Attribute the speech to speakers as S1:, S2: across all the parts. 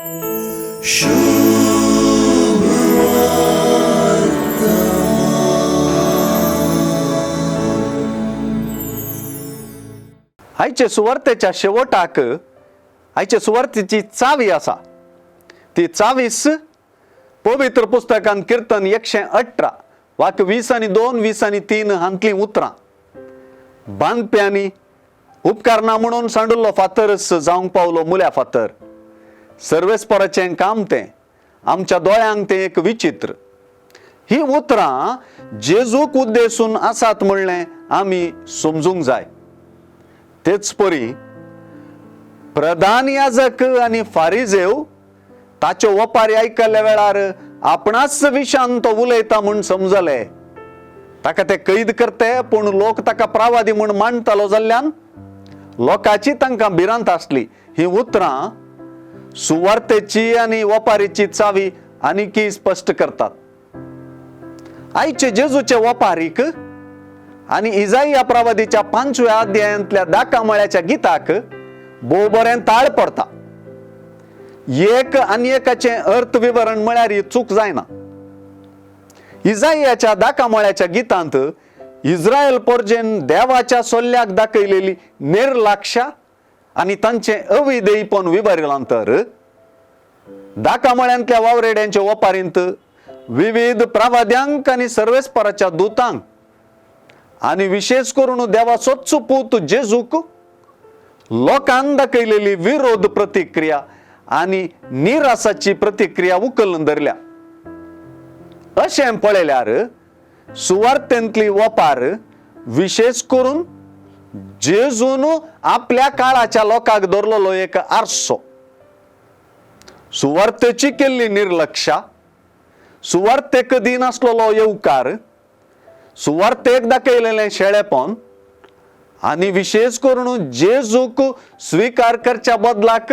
S1: आयचे सुवार्तेच्या शेवटाक आयचे सुवार्तेची चावी आसा. ती चावीस पवित्र पुस्तकान किर्तन 118 वाक्य 20 आनी 2 20 आनी 3 हांतलीं उतरां. बांदप्यांनी उपकारना म्हणून सांडुल्लो फातरच जावंक पावलो मुल्या फातर. सर्वेस्पराचें काम तें, आमच्या दोळ्यांक तें एक विचित्र. ही उतरां जेजूक उद्देशून आसात म्हणलें आमी समजूंक जाय. तेच परी प्रधान याजक आनी फारिजेव ताच्यो वपारी आयकल्ल्या वेळार आपणाच विशान तो उलयता म्हूण समजले. ताका ते कैद करते, पूण लोक ताका प्रावादी म्हूण मानतालो जाल्ल्यान लोकांची तांकां भिरांत आसली. ही उतरां सुवार्तेची आनी वपारीची चावी आनीकी स्पश्ट करतात. आयचे जेजूचे वपारीक आनी इजाइया प्रवादीच्या 5व्या अध्यायांतल्या दाकामळ्याच्या गिताक भोव बरें ताळ पडता. एक आनी एकाचें अर्थ विवरण म्हळ्यार ही चूक जायना. इजाइयाच्या दाकामळ्याच्या गितांत इस्रायल पोरजेन देवाच्या सोल्ल्याक दाखयलेली निर्लाक्षा आनी तांचें अविधेयपण विवरिलां तर दाकामळ्यांतल्या वावरेड्यांच्या वपारींत विविध प्रवाद्यांक आनी सर्वेस्पराच्या दुतांक आनी विशेश करून देवाचोच पूत जेजूक लोकांक दाखयलेली विरोध प्रतिक्रिया आनी निरासाची प्रतिक्रिया उखलून धरल्या. अशें पळयल्यार सुवार्थेंतली वपार विशेश करून जेजून आपल्या काळाच्या लोकांक धरलेलो एक आरसो. सुवार्थेची केल्ली निर्लक्षा, सुवार्थेक दिनासलेलो येवकार, सुवार्थेक दाखयलेलें शेळेपण आनी विशेश करून जेजूक स्विकार करच्या बदलाक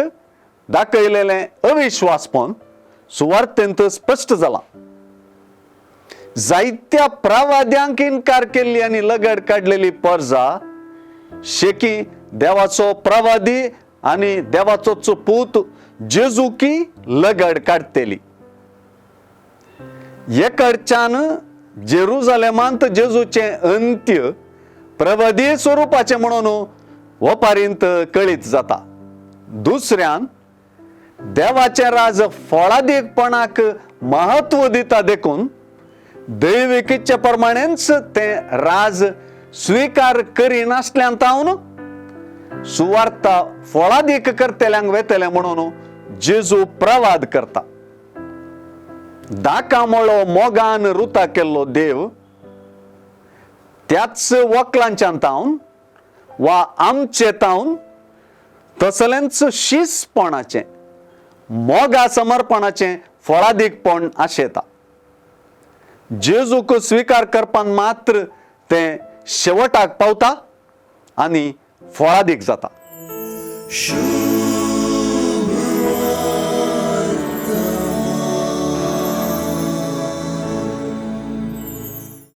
S1: दाखयलेलें अविश्वासपण सुवार्थेंत स्पश्ट जालां. जायत्या प्रवाद्यांक इनकार केल्ली आनी लगड काडलेली परजा शेकी देवाचो प्रवादी आनी देवाचोच पूत जेजुकी लगड काडटली. एकडच्यान जेरुजालेमांत जेजूचें अंत्य प्रवादी स्वरुपाचें म्हणून वपारींत कळीत जाता. दुसऱ्यान देवाचें राज फळादीकपणाक महत्व दिता देखून दैवीक इच्छे प्रमाणेच तें राज स्विकार करिनासल्यान तावन सुवार्ता फळादीक करतल्यांक वेतले म्हणून जेजू प्रवाद करता. दाकामळो मोगान रुता केल्लो देव त्याच वकलांच्यान तावन वा आमचे तावन तसलेंच शिसपणाचें मोगा समर्पणाचें फळादीकपण आशेता. जेजूक स्विकार करपान मात्र तें शेवटाक पावता आनी फळादीक जाता.